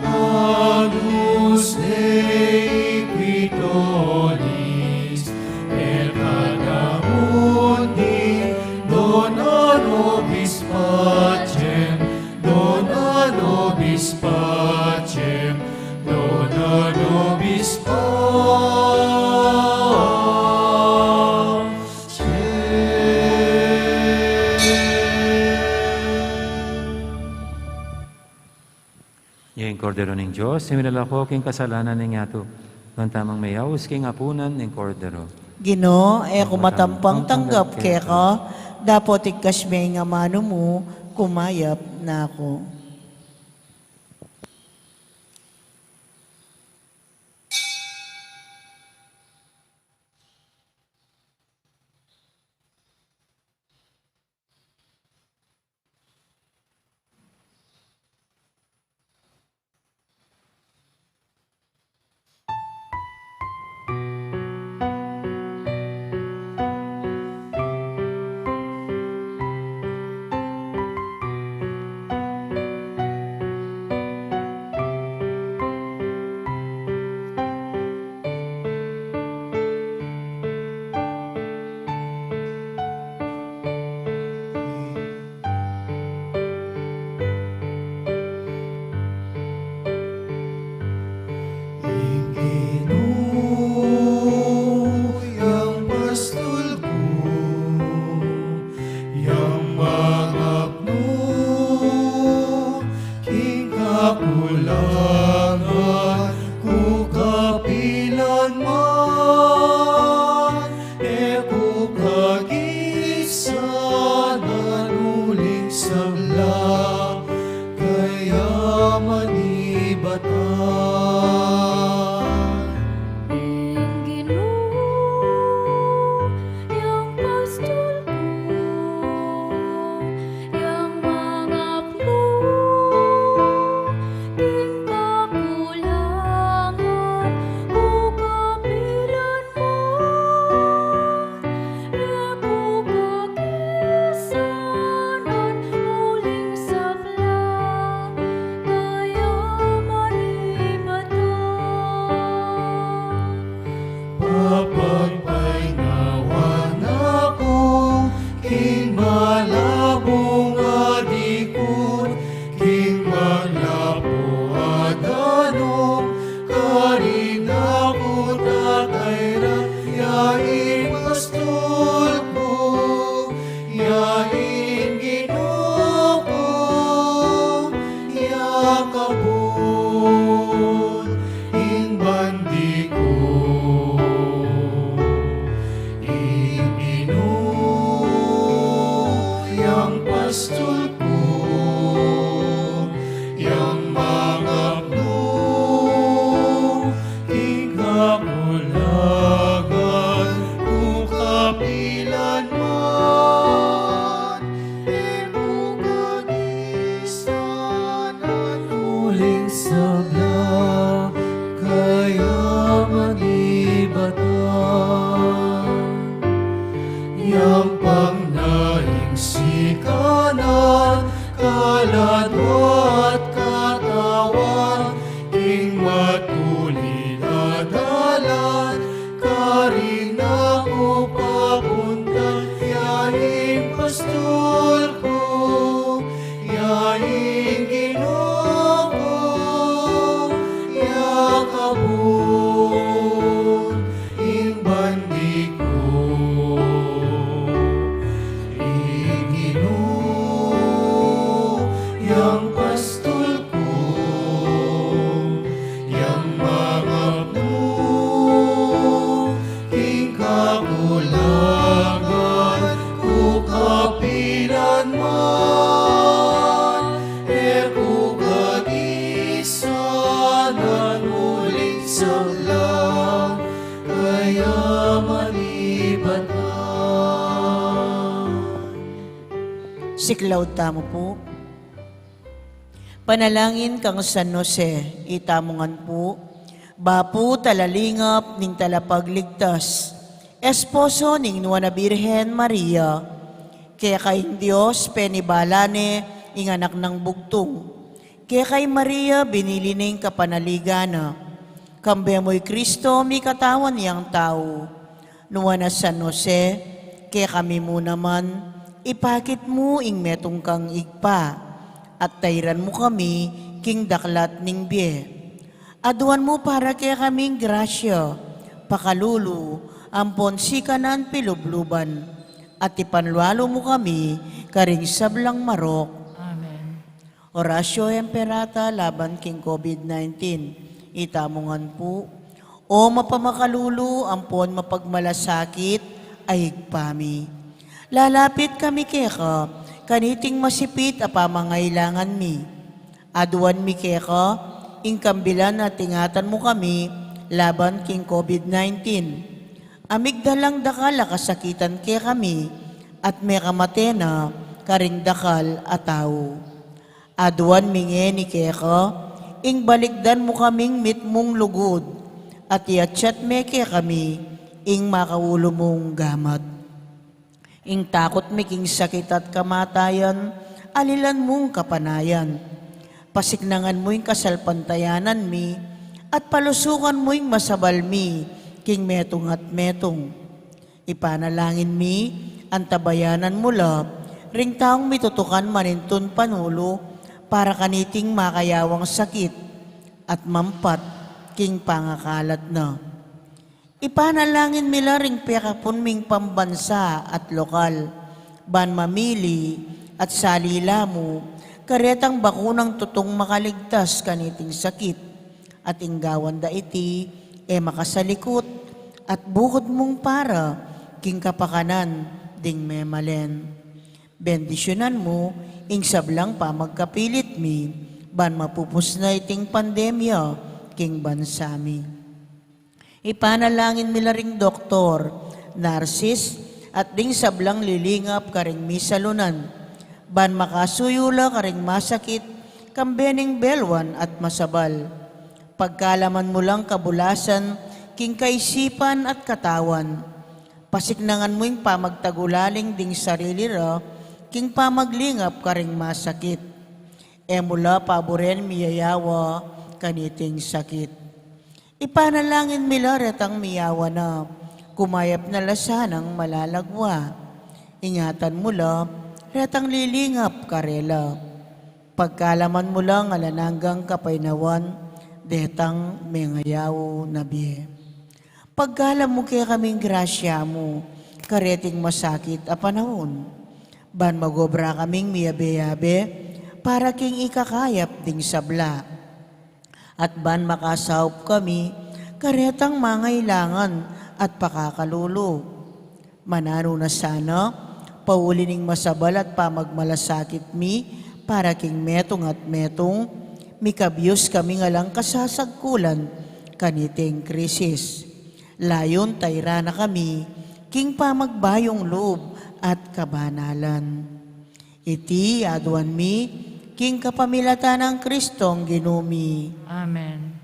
Agnus Dei qui tollis peccata mundi, dona nobis pacem, dona nobis pacem, dona nobis pacem. Ing Kordero ning Dios, a milalako king kasalanan ning yatu. Ban tamung meyaus king apunan ning Kordero. Ginu, e ku matampang tanggap keka, dapot igkas me ing amanu mu, kumayap na ku. Kulangan ku kapilan man, e ku kagisanan uling sabla, kaya manibatan. Ing Ginu, yang pastul ku, yang mangaplu, ing kakulangan ku kapilan man, e ku kagisanan uling sabla, kaya manibatan. Papagpainawan aku king malabung a dikut, king malapu a danum, karin aku tatayran, ya ing pastul ku, ya ing Ginu ku, ya kabud ing bandi ku. Ing Ginu, yang pastul ku, yang mangapnu king kakulangan ku kapilan man, e ku kagisanan uling sabla, kaya manibatan. Yang pangnaing sikanan, kaladwa at katawan, king matulid a dalan, karin aku papuntan, ya ing pastul ku, ya ing Ginu ku, ya kabud ing bandi ku. Ing Ginu, yang pastul ku, yang mangapnu king kakulangan ku kapilan man, e ku kagisanan uling sabla, kaya manibatan. Siklaud tamu pu. Panalangin kang San Jose, itamu ngan pu, bapu talalingap ning Talapagligtas, esposo ning Nuan a Birhen Maria, keka ing Dios penibala ne ing anak nang bugtung, keka i Maria binili ne ing kapanaligan na, kambe mu i Kristo mikatawan yang tau. Nuan a San Jose, kekami mu naman, ipakit mu ing metung kang Ibpa, at tairan mu kami king daklat ning bie. Aduan mu para kekami ing grasya, pakalulu, ampon sikanan pilubluban, at ipanlualu mu kami karing sablang marok. Amen. Oratio Imperata laban king COVID nineteen. Itamu ngan pu, O mapamakalulu ampon mapagmalasakit a Ibpa mi, lalapit kami keka kaniting masipit a pamangailangan mi. Aduan mi keka ing kambilan at ingatan mu kami laban king COVID nineteen. Amigdalang dakal a kasakitan kekami at mekamate na karing dakal a tau. Aduan mi ngeni keka ing balikdan mu kaming mitmung lugud, at iatsat me kekami ing makaulu mung gamat. Ing takut mi king sakit at kamatayan, alilan mung kapanayan. Pasiknangan mu ing kasalpantayanan mi, at palusukan mu ing masabal mi king metung at metung. Ipanalangin mi, antabayanan mu la ring taung mitutukan manintun panulu para kaniting makayawang sakit at mampat king pangakalat na. Ipanalangin mi la ring pekapun ming pambansa at lokal, ban mamili at salila mu Karetang bakunang tutung makaligtas kaniting sakit, at ing gawan da iti e makasalikut, at bukud mung para king kapakanan ding memalen. Bendisyunan mu ing sablang pamagkapilit mi, ban mapupus na iting pandemya king bansa mi. Ipanalangin mi la ring doktor, narsis, at ding sablang lilingap karing misalunan, ban makasuyu la karing masakit, kambe ning belwan at masabal. Pagkalaman mu lang kabulasan king kaisipan at katawan. Pasiknangan mu ing pamagtagulaling ding sarili ra king pamaglingap karing masakit. E mu la paburen miyayawa kaniting sakit. Ipanalangin mi la retang miyawa na, kumayap na la sanang malalagwa. Ingatan mu la retang lilingap karela. Pagkalaman mu lang alang anggang kapaynawan detang mengayaw na bie. Pagkalam mu kekaming grasya mu kareting masakit a panaun, ban magobra kaming miyabe-yabe para king ikakayap ding sabla, at ban makasaup kami karetang mangailangan at pakakalulu. Mananu na sana, pauli ning masabal at pamagmalasakit mi para king metung at metung, mikabyus kaming alang kasasagkulan kaniting krisis. Layun tayran na kami king pamagbayung lub at kabanalan. Iti aduan mi king kapamilatan nang Kristong Ginu mi. Amen.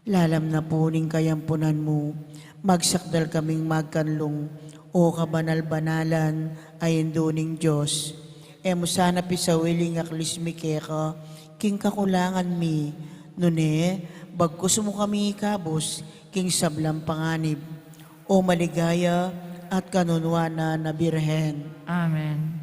Lalam na pu ning kayampunan mu, magsakdal kaming magkanlung, O kabanal-banalan a Indu ning Dios. E mu sana pisawil ing aklis mi keka king kakulangan mi, nune bagkus mu kami ikabus king sablang panganib, O maligaya at kanunuanan a Birhen. Amen.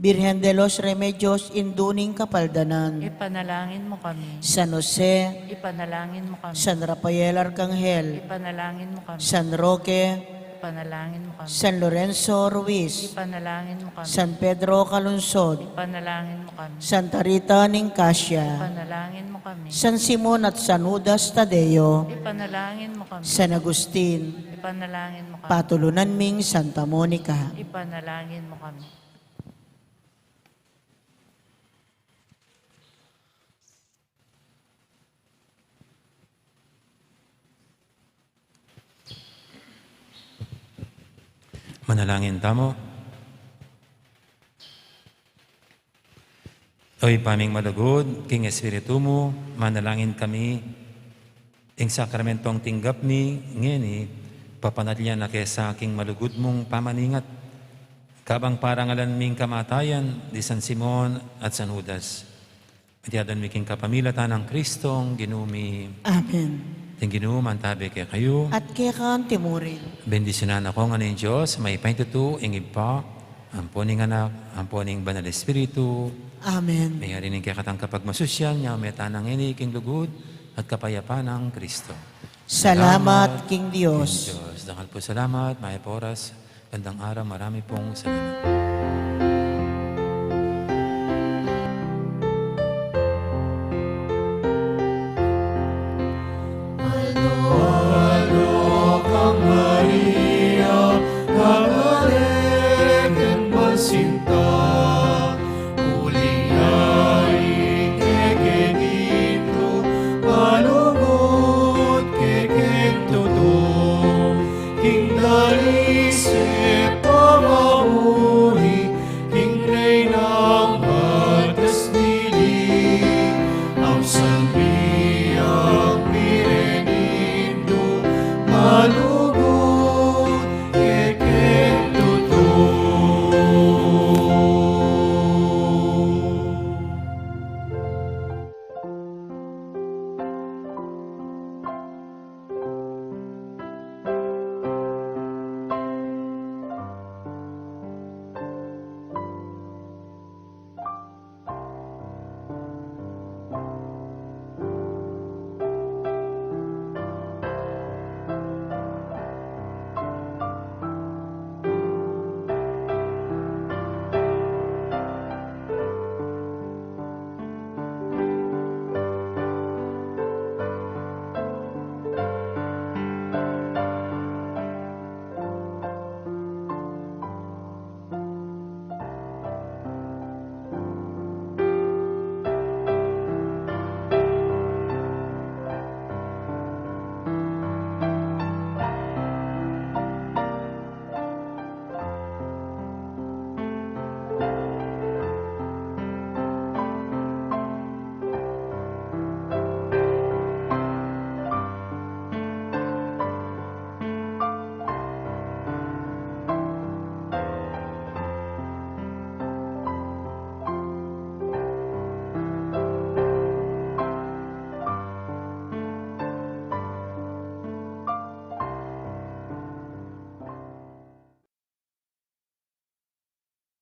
Birhen de los Remedios, Indu ning Kapaldanan. Ipanalangin mu kami. San Jose. Ipanalangin mu kami. San Rafael Arcangel. Ipanalangin mu kami. San Roque. Ipanalangin mu kami. San Lorenzo Ruiz. Ipanalangin mu kami. San Pedro Calungsod. Ipanalangin mu kami. Santa Rita ning Cascia. Ipanalangin mu kami. San Simon at San Judas Tadeo. Ipanalangin mu kami. San Agustin. Ipanalangin mu kami. Patulunan ming Santa Monica. Ipanalangin mu kami. Manalangin tamu. O Ibpa ming malugud, king Espiritu mu, manalangin kami, ing sakramentong tinggap mi ngeni, papanalian na kesa king malugud mung pamaningat, kabang parangalan ming kamatayan di San Simon at San Judas. Iti aduan mi king kapamilatan nang Kristong Ginu mi. Amen. Ing Ginu mantabe kekayu. At keka mu rin. Bendisyunan na kayu ngan ning Dios, mayupayang tutu, ing Ibpa, ampo ning Anak, ampo ning Banal Espiritu. Amen. Meyari ning kekatang kapagmasusian, nyawad tana ngeni king lugud at kapayapan nang Kristo. Salamat king Dios. King Dios. Dakal pung salamat, mayap a oras, magandang araw, marami pong salamat.